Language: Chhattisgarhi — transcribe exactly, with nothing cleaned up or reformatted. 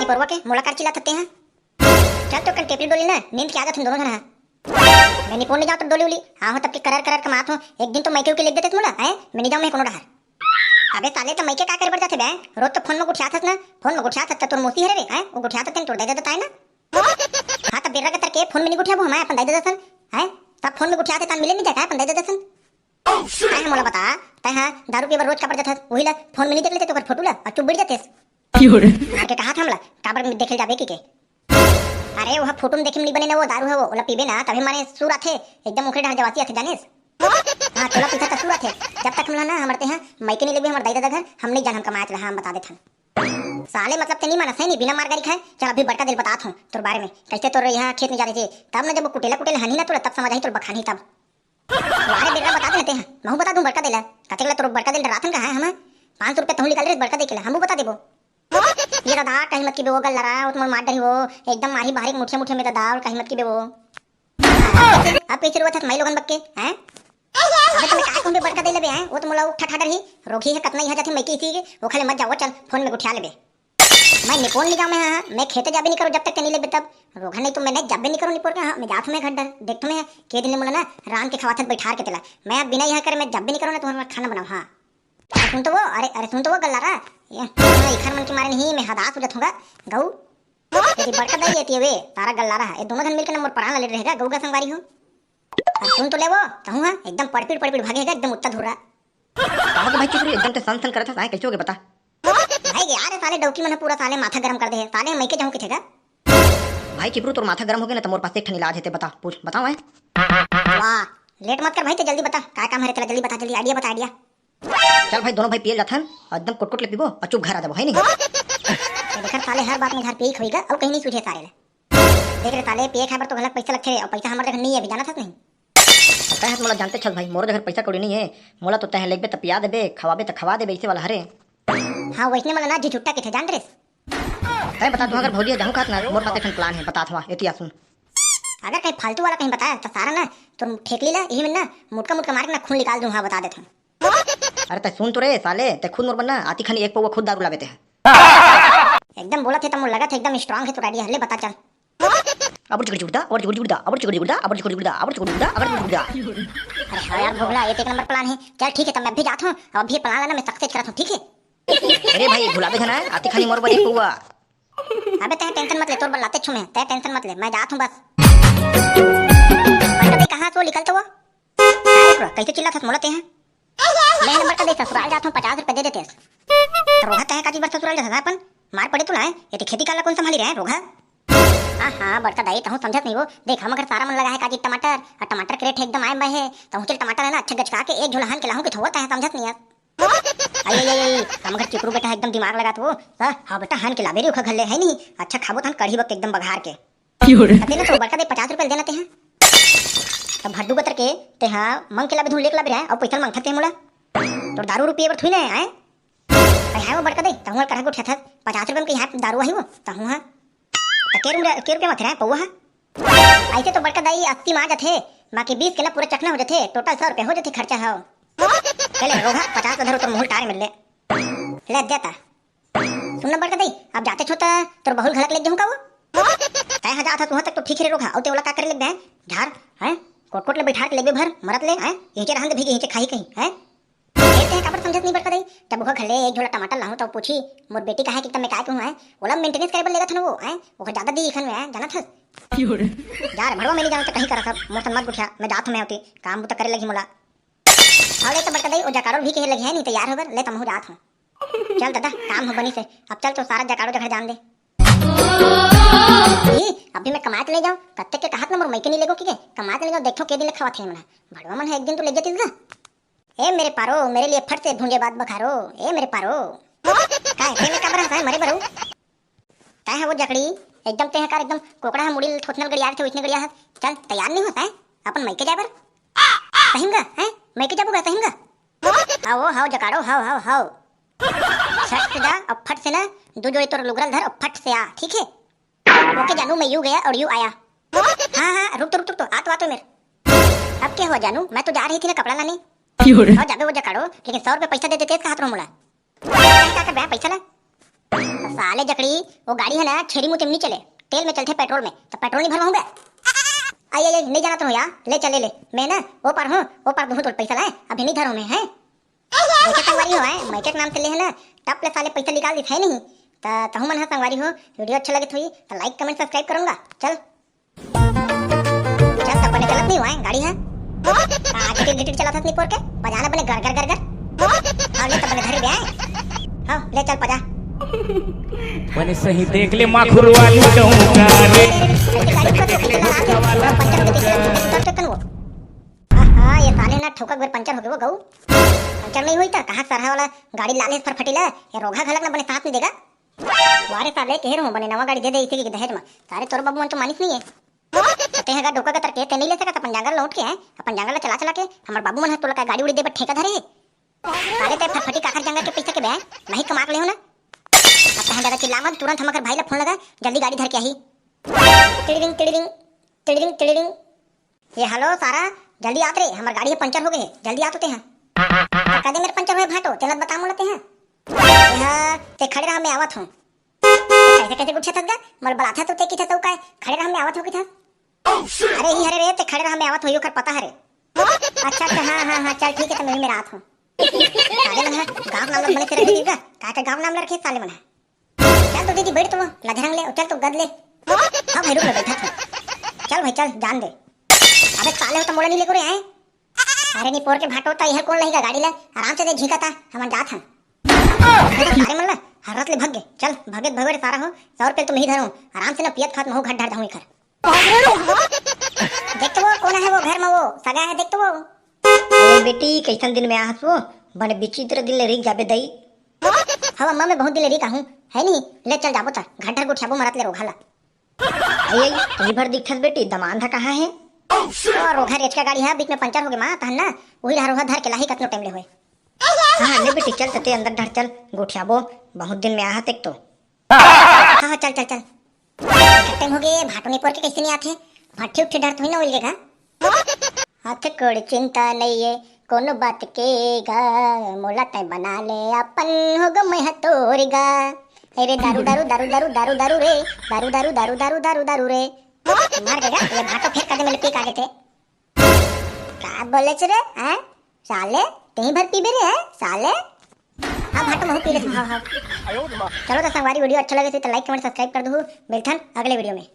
परवा के मोला कार चिल्लात हते हैं। चल तो कन टेपली डोली ना, नींद के आ जाथन दोनों झन हा। मैं निपोन नहीं जाऊँ तो डोली उली। हाँ हो तब के करर करर कमात हो। एक दिन तो मैं क्यों के लिख देते मोला, है? मैं नहीं जाऊँ मैं कोनो डहर। अबे साले तो मैं के का कर बर जाथे बे? रोज तो फोन में गुठियात हस ना। फोन में गुठियात हस त तोर मौसी हरे रे, है? वो गुठियात हते तोर दे देता है ना। हाँ तो बेरा के तर के फोन में नहीं गुठियाबो, मैं अपन दे देता सन। है? तब फोन में गुठियात है तब मिले नहीं जाता है अपन दे देता सन। तै हा मोला बता, तै हा दारू पीए बर रोज काबर जाथस? वही ला फोन में नहीं देख लेते तो ओकर फोटो ला और चुप बैठ जातेस। मार के कहा था हमला, काबर देखे जाबे की के? अरे वो फोटो में देखे में नहीं बने ना, वो दारू है वो, ओला पीबे ना तभी माने सुर आथे, एकदम ओखरे डहर जवासी आथे जानेस। हाँ तोला पीछा त सुर आथे। जब तक हमला ना हमर ते हा मायके नहीं लेबे हमर दाई ददा घर, हम नहीं जान हम कमाए चला, हम बता देथन। साले मतलब ते नहीं मानस है नहीं, बिना मार गारी खाए। चल अभी बड़का दिल बतात हूँ तोर बारे में, कैसे तोर यहाँ खेत में जाते थे तब ना जब वो कुटेला कुटेला हनी ना तोला तब समझ आई तोर बखानी तब। अरे बेटा बता देते हैं, महू बता दूं बड़का देला। कते गला तोर बड़का देला डराथन का है हम? पाँच सौ रुपया तहूँ निकाल रे बड़का दे के ला, हमू बता देबो। ये दादा कहीं मत की बे वो गल्ला रहा, वो तो मोर मार डरी वो, एकदम मारी बाहरी मुठिया मुठिया में दादा और कहीं मत की बे वो। अब पीछे रुआ था मैं लोगन बक्के, हैं? अबे तुम्हें काय कहूँ बे बड़का देला बे, हैं? वो तो मोला उठा ठा डर ही, रोगी है कतना यहाँ जाते मैं की इसी के, वो खाले मत जाओ चल, फोन में गुठिया ले बे। मैं निपोर नहीं जाऊँ मैं, हाँ, मैं खेते जाबे नहीं करूँ जब तक के नहीं लेबे तब। रोघा नहीं तो मैं नहीं जाबे नहीं करूँ निपोर के, हाँ, मैं जात हूँ मैं घर डर, देख तुम्हें, के दिन ले मोला ना, रांध के खवाथत बैठार के तेला। मैं अब बिना यहाँ करे मैं जाबे नहीं करूँ ना तुम्हारा खाना बनाओ, हाँ। अरे सुन तो वो, अरे, अरे सुन तो वो गल्ला रहा। ये, हाँ, इखर मन के मारे नहीं, मैं हदास हो जात हूँ गा, गऊ। ये बड़का दाई ये वे, तारा गल्ला रहा, ये दोनों जन मिलके ना मोर परान ले रहेगा, गऊ का संगवारी हो। अरे सुन तो ले वो, कहूँ हाँ, एकदम पड़पीड़ पड़पीड़ भागेगा, एकदम उत्ता धुर्रा। कहा के भाई चुप रही, एकदम ते सन सन करत हस, आए कैसे हो गए बता? भाई गे, अरे साले डौकी मन ह पूरा साले माथा गरम कर दे हे, साले मइके जाहूं किथे गा? भाई चिपरू, तोर माथा गरम हो गया ना, तो मोर पास एक ठन इलाज हे, ते बता, पूछ, बताओ, हैं? वाह, लेट मत कर भाई, ते जल्दी बता, का काम हरे तेला, जल्दी बता, जल्दी idea बता, idea। चल भाई, दोनों भाई पिए जाथन, और एकदम कुटकुट ले पीबो, और चुप घर आ जाबो, है नहीं? ये देख साले, हर बात में झार पिए ही खोई गा, और कहीं नहीं सूझे सारे ला। देख रे साले, पिए खाए बर तो घलक पैसा लगथे रे, और पैसा हमर जगह नहीं है, अभी जानत हस नहीं? तैं ह मोला जानते छस भाई, मोरो जगह पैसा कौड़ी नहीं है, मोला तो तैं लेगबे त पिया देबे, खवाबे त खवा देबे, ऐसे वाला हरे। हाँ, वैसने मोला ना झिझुट्टा किथे जान रे। तैं बता, तू अगर भौजी जाहूं खात ना, मोर पास एक ठन plan है, बता थवा, एती आ सुन। अगर कहीं फालतू वाला कहीं बताया तो सारा ना, तो ठेकली ला, यही में ना, मुटका मुटका मार के ना खून निकाल दूं, हाँ, बता देते हैं। अरे तैं सुन तो रे साले, तैं खुद मोर बर ना, आती खानी एक पौवा खुद दारू लाबे तैं। एकदम बोलत हे त मोर लगत हे एकदम strong हे तोर idea, ले बता चल। अबर चिकड़ी चिकड़ा, अबर चिकड़ी चिकड़ा, अबर चिकड़ी चिकड़ा, अबर चिकड़ी चिकड़ा, अबर चिकड़ी चिकड़ा, अबर चिकड़ी चिकड़ा। अरे हाँ यार भोगला, ये तो एक नंबर plan है। चल ठीक है, तब मैं अभी जात हूँ, अब अभी ये plan ला ना मैं success करत हूँ, ठीक है? अरे भाई भुलाबे झन, आती खानी मोर बर एक पौवा। अबे तैं tension मत ले, तोर बर लाते छू मैं, तैं tension मत ले, मैं जात हूँ बस। अरे भाई कहाँ से वो निकल तो वो? अरे पूरा कैसे चिल्लात हस मोला तैं ह? मैं नंबर का दे ससुराल जात हूँ, पचास रुपए दे देते हस। तो रोहा तैं काजी बर ससुराल जात हस अपन? मार पड़े तू ना, ये तो खेती काला कौन संभाली रहे रोहा? हाँ हाँ बड़का दाई, तहूँ समझत नहीं हो। देख हम अगर सारा मन लगा है काजी टमाटर, और टमाटर के रेट एकदम आए बाय है, तहूँ चल टमाटर है ना अच्छा गचका के एक झोला हान के लाहूँ के थोड़ा तैं समझत नहीं है। अरे ये ये हम घर चिपरू बेटा एकदम दिमाग लगा तू। हाँ बेटा हान के लाबे रे ओखर घर ले है नहीं, अच्छा खाबो तहन कढ़ी बक एकदम बघार के। अते ना तो बड़का दे पचास रुपए देना ते हैं। तब भड्डू गतर के ते हा मंग के लाबे धुन लेके लाबे रे, और पैसा मांगथा ते मोला। तोर दारू रुपये बर थुई ना आए। अरे हाँ वो बड़का दे, तहुआ करा गुठिया था, पचास रुपए में कहीं दारू आई वो, तहूँ हाँ। तो के रुपया, के रुपया में थे पौवा हा? ऐसे तो बड़का दाई अस्सी में आ जाथे, बाकी बीस के ना पूरा चखना हो जाथे, total सौ रुपया हो जाथे खर्चा हो। चले रोहा, पचास हजार तो मुहल टारे मिल ले। ले देता। सुन ना बड़का दाई, अब जाते छो त तोर बहुल घलक ले जाऊं का वो? तय हा जात हस उहाँ तक तो ठीक है रे रोघा, अउ ते ओला का करे लग बे? झार, हैं? कोट कोट ले बैठार के लेबे भर, मरत ले, हैं? इहिचे रहन दे भीगे, इहिचे खाही कहीं, हैं? फेर तय काबर समझत नहीं बड़का दाई? जब ओहा घले एक झोला टमाटर लाहूं त पूछी, मोर बेटी कहा कि तब मैं काय कहूं, हैं? ओला maintenance करे बर लेगत हन वो, हैं? ओहा ज्यादा दी इखन में, हैं? जानत हस? जा रे भड़वा, मैं नहीं जानत कहीं करा सब, मोर सन मत गुठिया, मैं जात हूं मैं होती, काम बुता करे लगी मोला। हाँ ले तो बड़का दाई, ओ जकाड़ो भी कहे लगी है नहीं तैयार होबर, ले तमहू जात हूं। चल दादा, काम हो बनी से। अब चल तो सारा जकाड़ो जगह जान दे। ई, अभी मैं कमात ले जाऊं, कत्ते के कहत ना मोर मइके नहीं लेगो की के, कमात ले जाऊं, देखो के दिन ले खवाथे हमला। भड़वा मन है एक दिन तो ले जातीस गा। ए मेरे पारो, मेरे लिए फट से भूंजे बात बघारो, ए मेरे पारो। काय, ते में काबर हंसाए मरे बरू? तय है वो जकड़ी, एकदम ते है कार, एकदम कोकड़ा है, मुड़ी थोथनल गड़िया थे, उठने गड़िया है। चल, तैयार नहीं होता है अपन मइके जाए बर? सहिम गा, हैं? मइके जाबो गा, सहिम गा? हाओ, हाओ, जकाड़ो, हाओ, हाओ, हाओ। झट से जा, अब फट से ना, दो जोड़ी तोर लुगरल धर, अब फट से आ, ठीक है? ओके जानू, मैं यू गया और यू आया। हाँ, हाँ, रुक तो, रुक तो, रुक तो, आ तो, आ तो मेरे। अब क्या हुआ जानू, मैं तो जा रही थी ना कपड़ा लाने। क्यों रे? और जाबे वो जकाड़ो, लेकिन सौ रुपये पैसा दे देते, इसका हाथ रो मुड़ा। का करबे पैसा ला? साले जकड़ी, वो गाड़ी हे ना, छेरी मुते म नइ चले, तेल में चलथे, पेट्रोल में, त पेट्रोल नइ भरवाहूं बे। आई, आई, आई, नइ जानत हों यार, ले चल, ले, ले, मैं ना, वो पार हूं, वो पार दूहूं तोला पैसा लाए, अभी नइ धरों मैं, हैं? देखे संगवारी हो, हैं? मइके के नाम से ले हे ना, टप ले साले पैसा निकाल दिस हे नहीं। त तहूं मन ह संगवारी हो, video अच्छा लगे होही, त like, comment, subscribe करव गा। चल। चल, त बने चलत नइ होवय गाड़ी ह। का आगे टिट टिट चलत हस निपोर के? पजा ना बने गर गर गर गर। हाँ, ले त बने धरे बे आए। हाँ, ले चल पजा। बने सही देख ले माखुर वाली डौका रे। ऐसे गाड़ी ऊपर से चला आके, पंचर होके देख ले, उतर के कन वो। हाँ, हाँ, ये साले ना ठोका बेर पंचर होगे वो गऊ। पंचर नइ होही त कहाँ सरहा वाला गाड़ी लाले फरफटी ला, ये रोगहा घलक ना बने साथ नइ देगा। वारे साले, कहे रहूं बने नवा गाड़ी दे दे इसे के दहेज म। सारे तोर बाबू मन तो मानिस नइ हे। तें ह गा डोका के तरके, तें नइ ले सकत अपन जांगर लौट के, हैं? अपन जांगर ला चला चला के, हमर बाबू मन ह तोला का गाड़ी उड़ी दे बर ठेका धरे हे? साले तें फटफटी काखर जांगर के पइसा के बे, मैं ही कमा के ले हूं ना। अब तहन जादा चिल्ला मत, तुरंत हमर भाई ला फोन लगा, जल्दी गाड़ी धर के आही। टिड़िंग, टिड़िंग, टिड़िंग, टिड़िंग। ये हेलो सारा, जल्दी आत रे, हमर गाड़ी ह पंचर होगे हे, जल्दी आ तो तें ह। का दे मेर पंचर होय भाटो, तेला बता मोला तें ह। ये हा, तें खड़े रहा, मैं आवत हूं। कइसे कइसे पूछत हस गा? मोला बलाथस त तें किथस अउ काय? खड़े रहा, मैं आवत हूं किथस। अरे ही हरे रे, तें खड़े रहा, मैं आवत हूं, ओकर पता हरे। अच्छा, अच्छा, हाँ, हाँ, हाँ, चल ठीक हे, त मैं ही मेर आत हूं। साले मन ह गांव नाम ल बने से रखे का? का, का गांव नाम ल रखे साले मन ह? चल तो दीदी, बइठ तो वो लधरंग ले, चल तो गद ले। हाँ भाई, रुक, मैं बइठत हूं। चल भाई, चल, जान दे। अबे साले हो त मोला नइ लेगो रे, हैं? अरे निपोर के भाटो, त इहर कोन लही गा गाड़ी ला? आराम से दे, झींका ता, हमन जात हन। अरे सारे मन ला हरत ले भग गे। चल, भगे त भगे रे सारा हो, सौ रुपया ल तो मैं ही धरों, आराम से ना पियत खात महू घर डहर जाहूं इखर। देख तो वो, कोन हे वो घर म, वो सगा हे, देख तो वो। अरे बेटी, कइसन दिन में आहस वो, बने विचित्र दिन ले रिक जाबे दई। हव अम्मा, मैं बहुत दिन ले रिक आहूं, हे नहीं, ले चल जाबो त, घर डहर गोठियाबो मरत ले रोगहा ला। अई, अई, तुही भर दिखथस बेटी, दमांद ह कहाँ हे? ओ, रोगहा रेचका गाड़ी ह, बीच में पंचर होगे माँ, तहन ना, उही डहर ओहा धर के लाही कतनो टाइम ले होय। हाँ, हाँ, ले बेटी, चल त तें अंदर डहर चल, गोठियाबो, बहुत दिन में आहस एक तो। हाँ, हाँ, चल, चल, चल। कतका टाइम होगे, भाटो निपोर के कइसे नइ आथे? भट्ठी उट्ठी डहर तो ही ना उलगे गा। हथकोड़ चिंता नइये कोनो बात के गा, मोला तैं बना ले अपन, होगो मैं ह तोर गा। हे रे दारू, दारू, दारू, दारू, दारू, दारू रे, दारू, दारू, दारू, दारू, दारू, दारू रे। मर गे गा, ये भाटो फेर कदे मेले पी का देथे। का बोलेच रे, हैं? साले, तेही भर पीबे रे, हैं? साले। हाँ, भाटो महू पी लेथंव, हाँ, हाँ। चलो त संगवारी, video अच्छा लगे त like, comment, subscribe कर दूहू। मिलथन अगले video में।